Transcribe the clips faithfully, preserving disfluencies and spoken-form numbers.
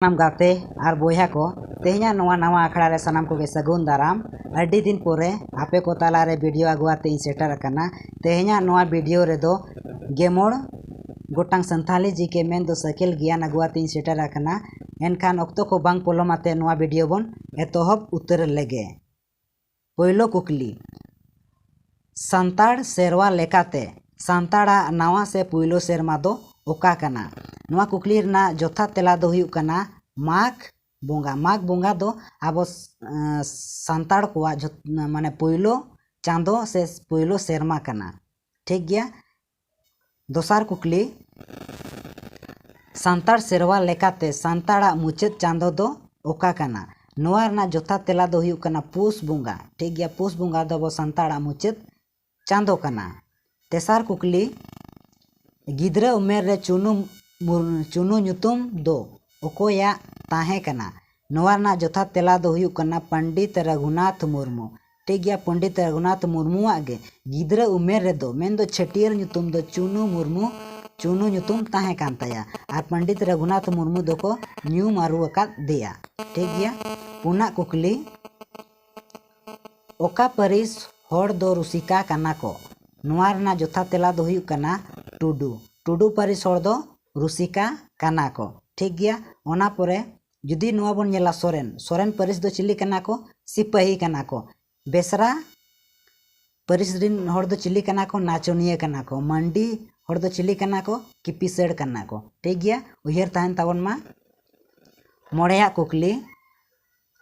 ᱥᱟᱱᱟᱢ ᱜᱟᱛᱮ ᱟᱨ ᱵᱚᱭᱦᱟ ᱠᱚ, ᱛᱮᱦᱮᱧᱟᱜ ᱱᱚᱣᱟ ᱱᱟᱣᱟ ᱟᱠᱷᱲᱟ ᱨᱮ ᱥᱟᱱᱟᱢ ᱠᱚᱜᱮ ᱥᱟᱹᱜᱩᱱ ᱫᱟᱨᱟᱢ᱾ ᱟᱹᱰᱤ ᱫᱤᱱ ᱯᱚᱨᱮ ᱟᱯᱮ ᱠᱚ ᱛᱟᱞᱟᱨᱮ ᱵᱷᱤᱰᱤᱭᱳ ᱟᱹᱜᱩ ᱟᱛᱮ ᱤᱧ ᱥᱮᱴᱮᱨ ᱟᱠᱟᱱᱟ᱾ ᱛᱮᱦᱮᱧᱟᱜ ᱱᱚᱣᱟ ᱵᱷᱤᱰᱤᱭᱳ ᱨᱮᱫᱚ ᱜᱮ ᱢᱚᱬ ᱜᱚᱴᱟᱝ ᱥᱟᱱᱛᱷᱟᱞᱤ ᱡᱤᱠᱮ ᱢᱮᱱᱫᱚ ᱥᱟᱹᱠᱮᱞ ᱜᱮᱭᱟᱱ ᱟᱹᱜᱩ ᱟᱛᱮ ᱤᱧ ᱥᱮᱴᱮᱨ ᱟᱠᱟᱱᱟ᱾ ᱮᱱᱠᱷᱟᱱ ᱚᱠᱛᱚ ᱠᱚ ᱵᱟᱝ ᱯᱚᱞᱚᱢ ᱟᱛᱮ ᱱᱚᱣᱟ ᱵᱷᱤᱰᱤᱭᱳ ᱵᱚᱱ ᱮᱛᱚᱦᱚᱵ ᱩᱛᱟᱹᱨ ᱞᱮᱜᱮ᱾ ᱯᱳᱭᱞᱳ ᱠᱩᱠᱞᱤ, ᱥᱟᱱᱛᱟᱲ ᱥᱮᱨᱣᱟ ᱞᱮᱠᱟᱛᱮ ᱥᱟᱱᱛᱟᱲᱟᱜ ᱱᱟᱣᱟ ᱥᱮ ᱯᱩᱭᱞᱳ ᱥᱮᱨᱢᱟ ᱫᱚ ᱚᱠᱟ ᱠᱟᱱᱟ? ᱱᱚᱣᱟ ᱠᱩᱠᱞᱤ ᱨᱮᱱᱟᱜ ᱡᱚᱛᱷᱟᱛ ᱛᱮᱞᱟ ᱫᱚ ᱦᱩᱭᱩᱜ ᱠᱟᱱᱟ ᱢᱟᱜᱽ ᱵᱚᱸᱜᱟ᱾ ᱢᱟᱜᱽ ᱵᱚᱸᱜᱟ ᱫᱚ ᱟᱵᱚ ᱥᱟᱱᱛᱟᱲ ᱠᱚᱣᱟᱜ ᱡᱚᱛ ᱢᱟᱱᱮ ᱯᱩᱭᱞᱳ ᱪᱟᱸᱫᱚ ᱥᱮ ᱯᱩᱭᱞᱳ ᱥᱮᱨᱢᱟ ᱠᱟᱱᱟ᱾ ᱴᱷᱤᱠ ᱜᱮᱭᱟ᱾ ᱫᱚᱥᱟᱨ ᱠᱩᱠᱞᱤ, ᱥᱟᱱᱛᱟᱲ ᱥᱮᱨᱣᱟ ᱞᱮᱠᱟᱛᱮ ᱥᱟᱱᱛᱟᱲᱟᱜ ᱢᱩᱪᱟᱹᱫ ᱪᱟᱸᱫᱚ ᱫᱚ ᱚᱠᱟ ᱠᱟᱱᱟ? ᱱᱚᱣᱟ ᱨᱮᱱᱟᱜ ᱡᱚᱛᱷᱟᱛ ᱛᱮᱞᱟ ᱫᱚ ᱦᱩᱭᱩᱜ ᱠᱟᱱᱟ ᱯᱩᱥ ᱵᱚᱸᱜᱟ᱾ ᱴᱷᱤᱠ ᱜᱮᱭᱟ, ᱯᱩᱥ ᱵᱚᱸᱜᱟ ᱫᱚ ᱟᱵᱚ ᱥᱟᱱᱛᱟᱲᱟᱜ ᱢᱩᱪᱟᱹᱫ ᱪᱟᱸᱫᱚ ᱠᱟᱱᱟ᱾ ᱛᱮᱥᱟᱨ ᱠᱩᱠᱞᱤ, ᱜᱤᱫᱽᱨᱟᱹ ᱩᱢᱮᱨ ᱨᱮ ᱪᱩᱱᱩ ᱢᱩᱨ- ᱪᱩᱱᱩ ᱧᱩᱛᱩᱢ ᱫᱚ ᱚᱠᱚᱭᱟᱜ ᱛᱟᱦᱮᱸ ᱠᱟᱱᱟ? ᱱᱚᱣᱟ ᱨᱮᱱᱟᱜ ᱡᱚᱛᱷᱟᱛ ᱛᱮᱞᱟ ᱫᱚ ᱦᱩᱭᱩᱜ ᱠᱟᱱᱟ ᱯᱚᱱᱰᱤᱛ ᱨᱚᱜᱷᱩᱱᱟᱛᱷ ᱢᱩᱨᱢᱩ᱾ ᱴᱷᱤᱠ ᱜᱮᱭᱟ, ᱯᱚᱱᱰᱤᱛ ᱨᱚᱜᱷᱩᱱᱟᱛᱷ ᱢᱩᱨᱢᱩᱣᱟᱜ ᱜᱮ ᱜᱤᱫᱽᱨᱟᱹ ᱩᱢᱮᱨ ᱨᱮᱫᱚ, ᱢᱮᱱᱫᱚ ᱪᱷᱟᱹᱴᱭᱟᱹᱨ ᱧᱩᱛᱩᱢ ᱫᱚ ᱪᱩᱱᱩ ᱢᱩᱨᱢᱩ, ᱪᱩᱱᱩ ᱧᱩᱛᱩᱢ ᱛᱟᱦᱮᱸ ᱠᱟᱱ ᱛᱟᱭᱟ᱾ ᱟᱨ ᱯᱚᱱᱰᱤᱛ ᱨᱚᱜᱷᱩᱱᱟᱛᱷ ᱢᱩᱨᱢᱩ ᱫᱚᱠᱚ ᱧᱩᱢ ᱟᱹᱨᱩ ᱟᱠᱟᱫᱮᱭᱟ᱾ ᱴᱷᱤᱠ ᱜᱮᱭᱟ᱾ ᱯᱩᱱᱟᱜ ᱠᱩᱠᱞᱤ, ᱚᱠᱟ ᱯᱟᱹᱨᱤᱥ ᱦᱚᱲ ᱫᱚ ᱨᱩᱥᱤᱠᱟ ᱠᱟᱱᱟ ᱠᱚ? ᱱᱚᱣᱟ ᱨᱮᱱᱟᱜ ᱡᱚᱛᱷᱟᱛ ᱛᱮᱞᱟ ᱫᱚ ᱦᱩᱭᱩᱜ ᱠᱟᱱᱟ ᱴᱩᱰᱩ᱾ ᱴᱩᱰᱩ ᱯᱟᱹᱨᱤᱥ ᱦᱚᱲ ᱫᱚ ᱨᱩᱥᱤᱠᱟ ᱠᱟᱱᱟ ᱠᱚ᱾ ᱴᱷᱤᱠ ᱜᱮᱭᱟ᱾ ᱚᱱᱟ ᱯᱚᱨᱮ ᱡᱩᱫᱤ ᱱᱚᱣᱟ ᱵᱚᱱ ᱧᱮᱞᱟ, ᱥᱚᱨᱮᱱ, ᱥᱚᱨᱮᱱ ᱯᱟᱹᱨᱤᱥ ᱫᱚ ᱪᱤᱞᱤ ᱠᱟᱱᱟ ᱠᱚ? ᱥᱤᱯᱟᱹᱦᱤ ᱠᱟᱱᱟ ᱠᱚ᱾ ᱵᱮᱥᱨᱟ ᱯᱟᱹᱨᱤᱥ ᱨᱤᱱ ᱦᱚᱲ ᱫᱚ ᱪᱤᱞᱤ ᱠᱟᱱᱟ ᱠᱚ? ᱱᱟᱪᱚᱱᱤᱭᱟᱹ ᱠᱟᱱᱟ ᱠᱚ᱾ ᱢᱟᱱᱰᱤ ᱦᱚᱲ ᱫᱚ ᱪᱤᱞᱤ ᱠᱟᱱᱟ ᱠᱚ? ᱠᱤᱯᱤᱥᱟᱹᱲ ᱠᱟᱱᱟ ᱠᱚ᱾ ᱴᱷᱤᱠ ᱜᱮᱭᱟ, ᱩᱭᱦᱟᱹᱨ ᱛᱟᱦᱮᱱ ᱛᱟᱵᱚᱱ ᱢᱟ᱾ ᱢᱚᱬᱮᱭᱟᱜ ᱠᱩᱠᱞᱤ,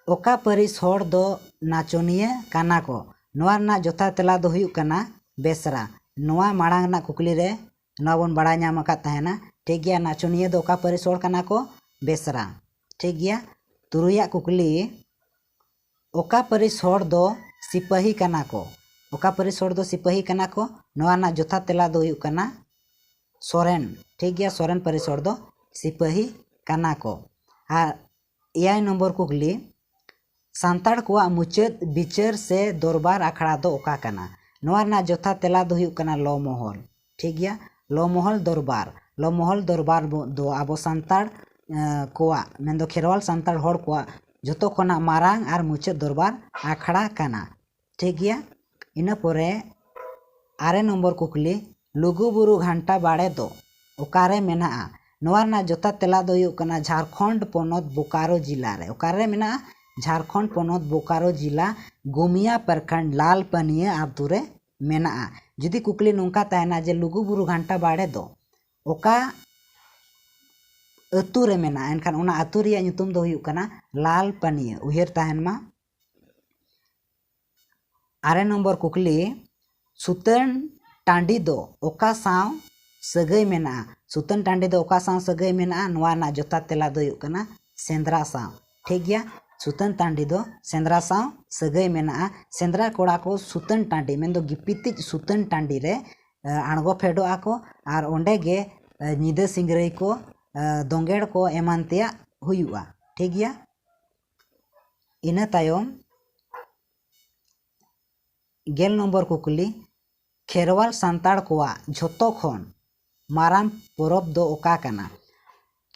ᱚᱠᱟ ᱯᱟᱹᱨᱤᱥ ᱦᱚᱲ ᱫᱚ ᱱᱟᱪᱚᱱᱤᱭᱟᱹ ᱠᱟᱱᱟ ᱠᱚ? ᱱᱚᱣᱟ ᱨᱮᱱᱟᱜ ᱡᱚᱛᱷᱟᱛ ᱛᱮᱞᱟ ᱫᱚ ᱦᱩᱭᱩᱜ ᱠᱟᱱᱟ ᱵᱮᱥᱨᱟ᱾ ᱱᱚᱣᱟ ᱢᱟᱲᱟᱝ ᱨᱮᱱᱟᱜ ᱠᱩᱠᱞᱤ ᱨᱮ ᱱᱚᱣᱟ ᱵᱚᱱ ᱵᱟᱲᱟᱭ ᱧᱟᱢ ᱟᱠᱟᱫ ᱛᱟᱦᱮᱱᱟ᱾ ᱴᱷᱤᱠ ᱜᱮᱭᱟ, ᱱᱟᱪᱚᱱᱤᱭᱟᱹ ᱫᱚ ᱚᱠᱟ ᱯᱟᱹᱨᱤᱥ ᱦᱚᱲ ᱠᱟᱱᱟ ᱠᱚ? ᱵᱮᱥᱨᱟ᱾ ᱴᱷᱤᱠ ᱜᱮᱭᱟ, ᱛᱩᱨᱩᱭᱟᱜ ᱠᱩᱠᱞᱤ, ᱚᱠᱟ ᱯᱟᱹᱨᱤᱥ ᱦᱚᱲ ᱫᱚ ᱥᱤᱯᱟᱹᱦᱤ ᱠᱟᱱᱟ ᱠᱚ? ᱚᱠᱟ ᱯᱟᱹᱨᱤᱥ ᱦᱚᱲ ᱫᱚ ᱥᱤᱯᱟᱹᱦᱤ ᱠᱟᱱᱟ ᱠᱚ? ᱱᱚᱣᱟ ᱨᱮᱱᱟᱜ ᱡᱚᱛᱷᱟᱛ ᱛᱮᱞᱟ ᱫᱚ ᱦᱩᱭᱩᱜ ᱠᱟᱱᱟ ᱥᱚᱨᱮᱱ᱾ ᱴᱷᱤᱠ ᱜᱮᱭᱟ, ᱥᱚᱨᱮᱱ ᱯᱟᱹᱨᱤᱥ ᱦᱚᱲ ᱫᱚ ᱥᱤᱯᱟᱹᱦᱤ ᱠᱟᱱᱟ ᱠᱚ᱾ ᱟᱨ ᱮᱭᱟᱭ ᱱᱚᱢᱵᱚᱨ ᱠᱩᱠᱞᱤ, ᱥᱟᱱᱛᱟᱲ ᱠᱚᱣᱟᱜ ᱢᱩᱪᱟᱹᱫ ᱵᱤᱪᱟᱹᱨ ᱥᱮ ᱫᱚᱨᱵᱟᱨ ᱟᱠᱷᱲᱟ ᱫᱚ ᱚᱠᱟ ᱠᱟᱱᱟ? ᱱᱚᱣᱟ ᱨᱮᱱᱟᱜ ᱡᱚᱛᱷᱟᱛ ᱛᱮᱞᱟ ᱫᱚ ᱦᱩᱭᱩᱜ ᱠᱟᱱᱟ ᱞᱚ ᱢᱚᱦᱚᱞ᱾ ᱴᱷᱤᱠ ᱜᱮᱭᱟ, ᱞᱚ ᱢᱚᱦᱚᱞ ᱫᱚᱨᱵᱟᱨ᱾ ᱞᱚ ᱢᱚᱦᱚᱞ ᱫᱚᱨᱵᱟᱨ ᱵᱚ- ᱫᱚ ᱟᱵᱚ ᱥᱟᱱᱛᱟᱲ ᱠᱚᱣᱟᱜ, ᱢᱮᱱᱫᱚ ᱠᱷᱮᱨᱣᱟᱞ ᱥᱟᱱᱛᱟᱲ ᱦᱚᱲ ᱠᱚᱣᱟᱜ ᱡᱚᱛᱚ ᱠᱷᱚᱱᱟᱜ ᱢᱟᱨᱟᱝ ᱟᱨ ᱢᱩᱪᱟᱹᱫ ᱫᱚᱨᱵᱟᱨ ᱟᱠᱷᱲᱟ ᱠᱟᱱᱟ᱾ ᱴᱷᱤᱠ ᱜᱮᱭᱟ᱾ ᱤᱱᱟᱹ ᱯᱚᱨᱮ ᱟᱨᱮ ᱱᱚᱢᱵᱚᱨ ᱠᱩᱠᱞᱤ, ᱞᱩᱜᱩ ᱵᱩᱨᱩ ᱜᱷᱟᱱᱴᱟ ᱵᱟᱲᱮ ᱫᱚ ᱚᱠᱟᱨᱮ ᱢᱮᱱᱟᱜᱼᱟ? ᱱᱚᱣᱟ ᱨᱮᱱᱟᱜ ᱡᱚᱛᱷᱟᱛ ᱛᱮᱞᱟ ᱫᱚ ᱦᱩᱭᱩᱜ ᱠᱟᱱᱟ ᱡᱷᱟᱲᱠᱷᱚᱸᱰ ᱯᱚᱱᱚᱛ ᱵᱳᱠᱟᱨᱳ ᱡᱤᱞᱟ ᱨᱮ᱾ ᱚᱠᱟᱨᱮ ᱢᱮᱱᱟᱜᱼᱟ? ᱡᱷᱟᱲᱠᱷᱚᱸᱰ ᱯᱚᱱᱚᱛ ᱵᱳᱠᱟᱨᱳ ᱡᱤᱞᱟ ᱜᱩᱢᱤᱭᱟ ᱯᱨᱚᱠᱷᱚᱸᱰ ᱞᱟᱞ ᱯᱟᱹᱱᱤᱭᱟᱹ ᱟᱛᱳ ᱨᱮ ᱢᱮᱱᱟᱜᱼᱟ᱾ ᱡᱩᱫᱤ ᱠᱩᱠᱞᱤ ᱱᱚᱝᱠᱟ ᱛᱟᱦᱮᱱᱟ ᱡᱮ ᱞᱩᱜᱩ ᱵᱩᱨᱩ ᱜᱷᱟᱱᱴᱟ ᱵᱟᱲᱮ ᱫᱚ ᱚᱠᱟ ᱟᱹᱛᱩ ᱨᱮ ᱢᱮᱱᱟᱜᱼᱟ, ᱮᱱᱠᱷᱟᱱ ᱚᱱᱟ ᱟᱹᱛᱩ ᱨᱮᱭᱟᱜ ᱧᱩᱛᱩᱢ ᱫᱚ ᱦᱩᱭᱩᱜ ᱠᱟᱱᱟ ᱞᱟᱞ ᱯᱟᱹᱱᱤᱭᱟᱹ᱾ ᱩᱭᱦᱟᱹᱨ ᱛᱟᱦᱮᱱ ᱢᱟ᱾ ᱟᱨᱮ ᱱᱚᱢᱵᱚᱨ ᱠᱩᱠᱞᱤ, ᱥᱩᱛᱟᱹᱱ ᱴᱟᱺᱰᱤ ᱫᱚ ᱚᱠᱟ ᱥᱟᱶ ᱥᱟᱹᱜᱟᱹᱭ ᱢᱮᱱᱟᱜᱼᱟ? ᱥᱩᱛᱟᱹᱱ ᱴᱟᱺᱰᱤ ᱫᱚ ᱚᱠᱟ ᱥᱟᱶ ᱥᱟᱹᱜᱟᱹᱭ ᱢᱮᱱᱟᱜᱼᱟ? ᱱᱚᱣᱟ ᱨᱮᱱᱟᱜ ᱡᱚᱛᱷᱟᱛ ᱛᱮᱞᱟ ᱫᱚ ᱦᱩᱭᱩᱜ ᱠᱟᱱᱟ ᱥᱮᱸᱫᱽᱨᱟ ᱥᱟᱶ᱾ ᱴᱷᱤᱠ ᱜᱮᱭᱟ, ᱥᱩᱛᱟᱹᱱ ᱴᱟᱺᱰᱤ ᱫᱚ ᱥᱮᱸᱫᱽᱨᱟ ᱥᱟᱶ ᱥᱟᱹᱜᱟᱹᱭ ᱢᱮᱱᱟᱜᱼᱟ᱾ ᱥᱮᱸᱫᱽᱨᱟ ᱠᱚᱲᱟ ᱠᱚ ᱥᱩᱛᱟᱹᱱ ᱴᱟᱺᱰᱤ, ᱢᱮᱱᱫᱚ ᱜᱤᱯᱤᱛᱤᱡ ᱥᱩᱛᱟᱹᱱ ᱴᱟᱺᱰᱤ ᱨᱮ, ᱮ, ᱟᱬᱜᱚ ᱯᱷᱮᱰᱚᱜ ᱟᱠᱚ ᱟᱨ ᱚᱸᱰᱮ ᱜᱮ, ᱮ, ᱧᱤᱫᱟᱹ ᱥᱤᱝᱨᱟᱹᱭ ᱠᱚ, ᱮ, ᱫᱚᱸᱜᱮᱲ ᱠᱚ ᱮᱢᱟᱱ ᱛᱮᱭᱟᱜ ᱦᱩᱭᱩᱜᱼᱟ᱾ ᱴᱷᱤᱠ ᱜᱮᱭᱟ᱾ ᱤᱱᱟᱹ ᱛᱟᱭᱚᱢ ᱜᱮᱞ ᱱᱚᱢᱵᱚᱨ ᱠᱩᱠᱞᱤ, ᱠᱷᱮᱨᱣᱟᱞ ᱥᱟᱱᱛᱟᱲ ᱠᱚᱣᱟᱜ ᱡᱷᱚᱛᱚ ᱠᱷᱚᱱ ᱢᱟᱨᱟᱝ ᱯᱚᱨᱚᱵᱽ ᱫᱚ ᱚᱠᱟ ᱠᱟᱱᱟ?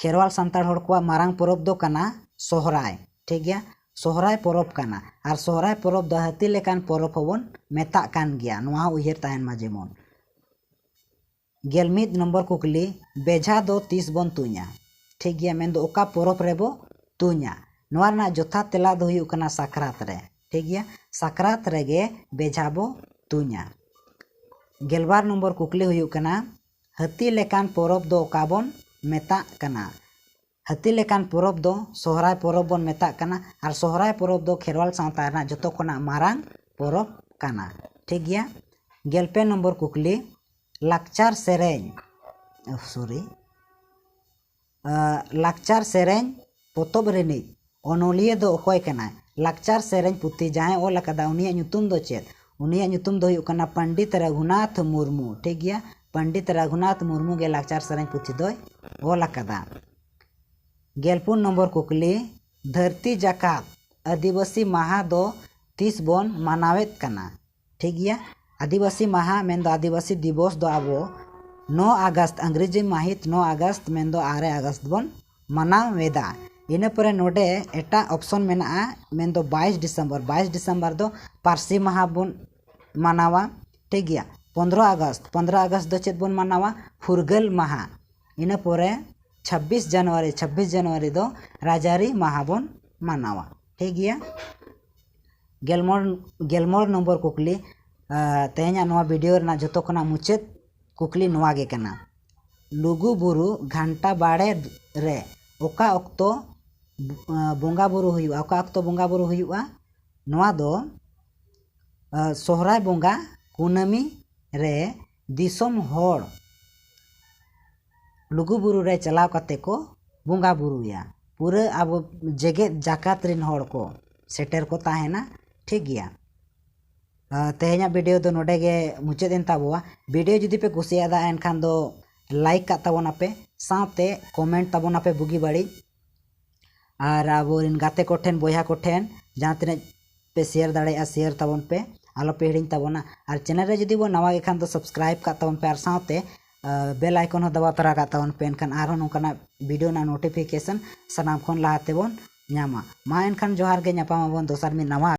ᱠᱷᱮᱨᱣᱟᱞ ᱥᱟᱱᱛᱟᱲ ᱦᱚᱲ ᱠᱚᱣᱟᱜ ᱢᱟᱨᱟᱝ ᱯᱚᱨᱚᱵᱽ ᱫᱚ ᱠᱟᱱᱟ ᱥᱚᱦᱨᱟᱭ᱾ ᱴᱷᱤᱠ ᱜᱮᱭᱟ, ᱥᱚᱦᱨᱟᱭ ᱯᱚᱨᱚᱵᱽ ᱠᱟᱱᱟ᱾ ᱟᱨ ᱥᱚᱦᱨᱟᱭ ᱯᱚᱨᱚᱵᱽ ᱫᱚ ᱦᱟᱹᱛᱤ ᱞᱮᱠᱟᱱ ᱯᱚᱨᱚᱵᱽ ᱦᱚᱸᱵᱚᱱ ᱢᱮᱛᱟᱜ ᱠᱟᱱ ᱜᱮᱭᱟ, ᱱᱚᱣᱟ ᱦᱚᱸ ᱩᱭᱦᱟᱹᱨ ᱛᱟᱦᱮᱱ ᱢᱟ ᱡᱮᱢᱚᱱ᱾ ᱜᱮᱞ ᱢᱤᱫ ᱱᱚᱢᱵᱚᱨ ᱠᱩᱠᱞᱤ, ᱵᱮᱡᱷᱟ ᱫᱚ ᱛᱤᱥ ᱵᱚᱱ ᱛᱩᱧᱟ? ᱴᱷᱤᱠ ᱜᱮᱭᱟ, ᱢᱮᱱᱫᱚ ᱚᱠᱟ ᱯᱚᱨᱚᱵᱽ ᱨᱮᱵᱚ ᱛᱩᱧᱟ? ᱱᱚᱣᱟ ᱨᱮᱱᱟᱜ ᱡᱚᱛᱷᱟᱛ ᱛᱮᱞᱟ ᱫᱚ ᱦᱩᱭᱩᱜ ᱠᱟᱱᱟ ᱥᱟᱠᱨᱟᱛ ᱨᱮ᱾ ᱴᱷᱤᱠ ᱜᱮᱭᱟ, ᱥᱟᱠᱨᱟᱛ ᱨᱮᱜᱮ ᱵᱮᱡᱷᱟ ᱵᱚ ᱛᱩᱧᱟ᱾ ᱜᱮᱞᱵᱟᱨ ᱱᱚᱢᱵᱚᱨ ᱠᱩᱠᱞᱤ ᱦᱩᱭᱩᱜ ᱠᱟᱱᱟ, ᱦᱟᱹᱛᱤ ᱞᱮᱠᱟᱱ ᱯᱚᱨᱚᱵᱽ ᱫᱚ ᱚᱠᱟ ᱵᱚᱱ ᱢᱮᱛᱟᱜ ᱠᱟᱱᱟ? ᱦᱟᱹᱛᱤ ᱞᱮᱠᱟᱱ ᱯᱚᱨᱚᱵᱽ ᱫᱚ ᱥᱚᱦᱨᱟᱭ ᱯᱚᱨᱚᱵᱽ ᱵᱚᱱ ᱢᱮᱛᱟᱜ ᱠᱟᱱᱟ᱾ ᱟᱨ ᱥᱚᱦᱨᱟᱭ ᱯᱚᱨᱚᱵᱽ ᱫᱚ ᱠᱷᱮᱨᱣᱟᱞ ᱥᱟᱶᱛᱟ ᱨᱮᱱᱟᱜ ᱡᱚᱛᱚ ᱠᱷᱚᱱᱟᱜ ᱢᱟᱨᱟᱝ ᱯᱚᱨᱚᱵᱽ ᱠᱟᱱᱟ᱾ ᱴᱷᱤᱠ ᱜᱮᱭᱟ, ᱜᱮᱞ ᱯᱮ ᱱᱚᱢᱵᱚᱨ ᱠᱩᱠᱞᱤ, ᱞᱟᱠᱪᱟᱨ ᱥᱮᱨᱮᱧ, ᱥᱚᱨᱤ, ᱞᱟᱠᱪᱟᱨ ᱥᱮᱨᱮᱧ ᱯᱚᱛᱚᱵ ᱨᱤᱱᱤᱡ ᱚᱱᱚᱞᱤᱭᱟᱹ ᱫᱚ ᱚᱠᱚᱭ ᱠᱟᱱᱟᱭ? ᱞᱟᱠᱪᱟᱨ ᱥᱮᱨᱮᱧ ᱯᱩᱛᱷᱤ ᱡᱟᱦᱟᱸᱭ ᱚᱞ ᱟᱠᱟᱫᱟ, ᱩᱱᱤᱭᱟᱜ ᱧᱩᱛᱩᱢ ᱫᱚ ᱪᱮᱫ? ᱩᱱᱤᱭᱟᱜ ᱧᱩᱛᱩᱢ ᱫᱚ ᱦᱩᱭᱩᱜ ᱠᱟᱱᱟ ᱯᱚᱱᱰᱤᱛ ᱨᱚᱜᱷᱩᱱᱟᱛᱷ ᱢᱩᱨᱢᱩ᱾ ᱴᱷᱤᱠ ᱜᱮᱭᱟ, ᱯᱚᱱᱰᱤᱛ ᱨᱚᱜᱷᱩᱱᱟᱛᱷ ᱢᱩᱨᱢᱩ ᱜᱮ ᱞᱟᱠᱪᱟᱨ ᱥᱮᱨᱮᱧ ᱯᱩᱛᱷᱤ ᱫᱚᱭ ᱚᱞ ᱟᱠᱟᱫᱟ᱾ ᱜᱮᱞᱯᱩᱱ ᱱᱚᱢᱵᱚᱨ ᱠᱩᱠᱞᱤ, ᱫᱷᱟᱹᱨᱛᱤ ᱡᱟᱠᱟᱛ ᱟᱹᱫᱤᱵᱟᱹᱥᱤ ᱢᱟᱦᱟ ᱫᱚ ᱛᱤᱥ ᱵᱚᱱ ᱢᱟᱱᱟᱣᱮᱫ ᱠᱟᱱᱟ? ᱴᱷᱤᱠ ᱜᱮᱭᱟ, ᱟᱹᱫᱤᱵᱟᱹᱥᱤ ᱢᱟᱦᱟ ᱢᱮᱱᱫᱚ ᱟᱹᱫᱤᱵᱟᱹᱥᱤ ᱫᱤᱵᱚᱥ ᱫᱚ ᱟᱵᱚ ᱱᱚ ᱟᱜᱚᱥᱴ, ᱤᱝᱨᱮᱡᱤ ᱢᱟᱹᱦᱤᱛ ᱱᱚ ᱟᱜᱚᱥᱴ ᱢᱮᱱᱫᱚ ᱟᱨᱮ ᱟᱜᱚᱥᱴ ᱵᱚᱱ ᱢᱟᱱᱟᱣ ᱮᱫᱟ᱾ ᱤᱱᱟᱹ ᱯᱚᱨᱮ ᱱᱚᱰᱮ ᱮᱴᱟᱜ ᱚᱯᱥᱚᱱ ᱢᱮᱱᱟᱜᱼᱟ, ᱢᱮᱱᱫᱚ ᱵᱟᱭᱤᱥ ᱰᱤᱥᱮᱢᱵᱚᱨ᱾ ᱵᱟᱭᱤᱥ ᱰᱤᱥᱮᱢᱵᱚᱨ ᱫᱚ ᱯᱟᱹᱨᱥᱤ ᱢᱟᱦᱟ ᱵᱚᱱ ᱢᱟᱱᱟᱣᱟ, ᱴᱷᱤᱠ ᱜᱮᱭᱟ᱾ ᱯᱚᱱᱫᱽᱨᱚ ᱟᱜᱚᱥᱴ, ᱯᱚᱱᱫᱽᱨᱚ ᱟᱜᱚᱥᱴ ᱫᱚ ᱪᱮᱫ ᱵᱚᱱ ᱢᱟᱱᱟᱣᱟ? ᱯᱷᱩᱨᱜᱟᱹᱞ ᱢᱟᱦᱟ᱾ ᱤᱱᱟᱹ ᱯᱚᱨᱮ ᱪᱷᱟᱵᱵᱤᱥ ᱡᱟᱱᱩᱣᱟᱨᱤ, ᱪᱷᱟᱵᱵᱤᱥ ᱡᱟᱱᱩᱣᱟᱨᱤ ᱫᱚ ᱨᱟᱡᱽᱟᱹᱨᱤ ᱢᱟᱦᱟ ᱵᱚᱱ ᱢᱟᱱᱟᱣᱟ, ᱴᱷᱤᱠ ᱜᱮᱭᱟ᱾ ᱜᱮᱞᱢᱚᱬ, ᱜᱮᱞᱢᱚᱬ ᱱᱚᱢᱵᱚᱨ ᱠᱩᱠᱞᱤ, ᱟᱨ ᱛᱮᱦᱮᱧᱟᱜ ᱱᱚᱣᱟ ᱵᱷᱤᱰᱤᱭᱳ ᱨᱮᱱᱟᱜ ᱡᱚᱛᱚ ᱠᱷᱚᱱᱟᱜ ᱢᱩᱪᱟᱹᱫ ᱠᱩᱠᱞᱤ ᱱᱚᱣᱟ ᱜᱮ ᱠᱟᱱᱟ, ᱞᱩᱜᱩ ᱵᱩᱨᱩ ᱜᱷᱟᱱᱴᱟ ᱵᱟᱲᱮ ᱨᱮ ᱚᱠᱟ ᱚᱠᱛᱚ ᱵᱚᱸᱜᱟ ᱵᱩᱨᱩ ᱦᱩᱭᱩᱜᱼᱟ? ᱚᱠᱟ ᱚᱠᱛᱚ ᱵᱚᱸᱜᱟ ᱵᱩᱨᱩ ᱦᱩᱭᱩᱜᱼᱟ? ᱱᱚᱣᱟ ᱫᱚ ᱥᱚᱦᱨᱟᱭ ᱵᱚᱸᱜᱟ ᱠᱩᱱᱟᱹᱢᱤ ᱨᱮ ᱫᱤᱥᱚᱢ ᱦᱚᱲ ᱞᱩᱜᱩ ᱵᱩᱨᱩ ᱨᱮ ᱪᱟᱞᱟᱣ ᱠᱟᱛᱮ ᱠᱚ ᱵᱚᱸᱜᱟ ᱵᱩᱨᱩᱭᱟ᱾ ᱯᱩᱨᱟᱹ ᱟᱵᱚ ᱡᱮᱜᱮᱛ ᱡᱟᱠᱟᱛ ᱨᱮᱱ ᱦᱚᱲ ᱠᱚ ᱥᱮᱴᱮᱨ ᱠᱚ ᱛᱟᱦᱮᱱᱟ, ᱴᱷᱤᱠ ᱜᱮᱭᱟ᱾ ᱛᱮᱦᱮᱧᱟᱜ ᱵᱷᱤᱰᱤᱭᱳ ᱫᱚ ᱱᱚᱰᱮ ᱜᱮ ᱢᱩᱪᱟᱹᱫ ᱮᱱ ᱛᱟᱵᱚᱣᱟ᱾ ᱵᱷᱤᱰᱤᱭᱳ ᱡᱩᱫᱤ ᱯᱮ ᱠᱩᱥᱤᱭᱟᱫᱟ, ᱮᱱᱠᱷᱟᱱ ᱫᱚ ᱞᱟᱭᱤᱠ ᱠᱟᱜ ᱛᱟᱵᱚᱱᱟᱯᱮ, ᱥᱟᱶᱛᱮ ᱠᱚᱢᱮᱱᱴ ᱛᱟᱵᱚᱱᱟᱯᱮ ᱵᱩᱜᱤ ᱵᱟᱹᱲᱤᱡ᱾ ᱟᱨ ᱟᱵᱚᱨᱮᱱ ᱜᱟᱛᱮ ᱠᱚᱴᱷᱮᱱ, ᱵᱚᱭᱦᱟ ᱠᱚᱴᱷᱮᱱ ᱡᱟᱦᱟᱸ ᱛᱤᱱᱟᱹᱜ ᱯᱮ ᱥᱮᱭᱟᱨ ᱫᱟᱲᱮᱭᱟᱜᱼᱟ, ᱥᱮᱭᱟᱨ ᱛᱟᱵᱚᱱ ᱯᱮ, ᱟᱞᱚᱯᱮ ᱦᱤᱲᱤᱧ ᱛᱟᱵᱚᱱᱟ᱾ ᱟᱨ ᱪᱮᱱᱮᱞ ᱨᱮ ᱡᱩᱫᱤ ᱵᱚᱱ ᱱᱟᱣᱟ ᱜᱮ ᱠᱷᱟᱱ ᱫᱚ ᱥᱟᱵᱥᱠᱨᱟᱭᱤᱵ ᱠᱟᱜ ᱛᱟᱵᱚᱱ ᱯᱮ, ᱟᱨ ᱥᱟᱶᱛᱮ ᱵᱮᱞ ᱟᱭᱠᱚᱱ ᱦᱚᱸ ᱫᱟᱵᱟᱣ ᱛᱚᱨᱟ ᱠᱟᱜ ᱛᱟᱵᱚᱱ ᱯᱮ, ᱮᱱᱠᱷᱟᱱ ᱟᱨᱦᱚᱸ ᱱᱚᱝᱠᱟᱱᱟᱜ ᱵᱷᱤᱰᱤᱭᱳ ᱨᱮᱱᱟᱜ ᱱᱳᱴᱤᱯᱷᱤᱠᱮᱥᱚᱱ ᱥᱟᱱᱟᱢ ᱠᱷᱚᱱ ᱞᱟᱦᱟ ᱛᱮᱵᱚᱱ ᱧᱟᱢᱟ᱾ ᱢᱟ ᱮᱱᱠᱷᱟᱱ ᱡᱚᱦᱟᱨ ᱜᱮ, ᱧᱟᱯᱟᱢ ᱟᱵᱚᱱ ᱫᱚᱥᱟᱨ ᱢᱤᱫ ᱱᱟᱣᱟ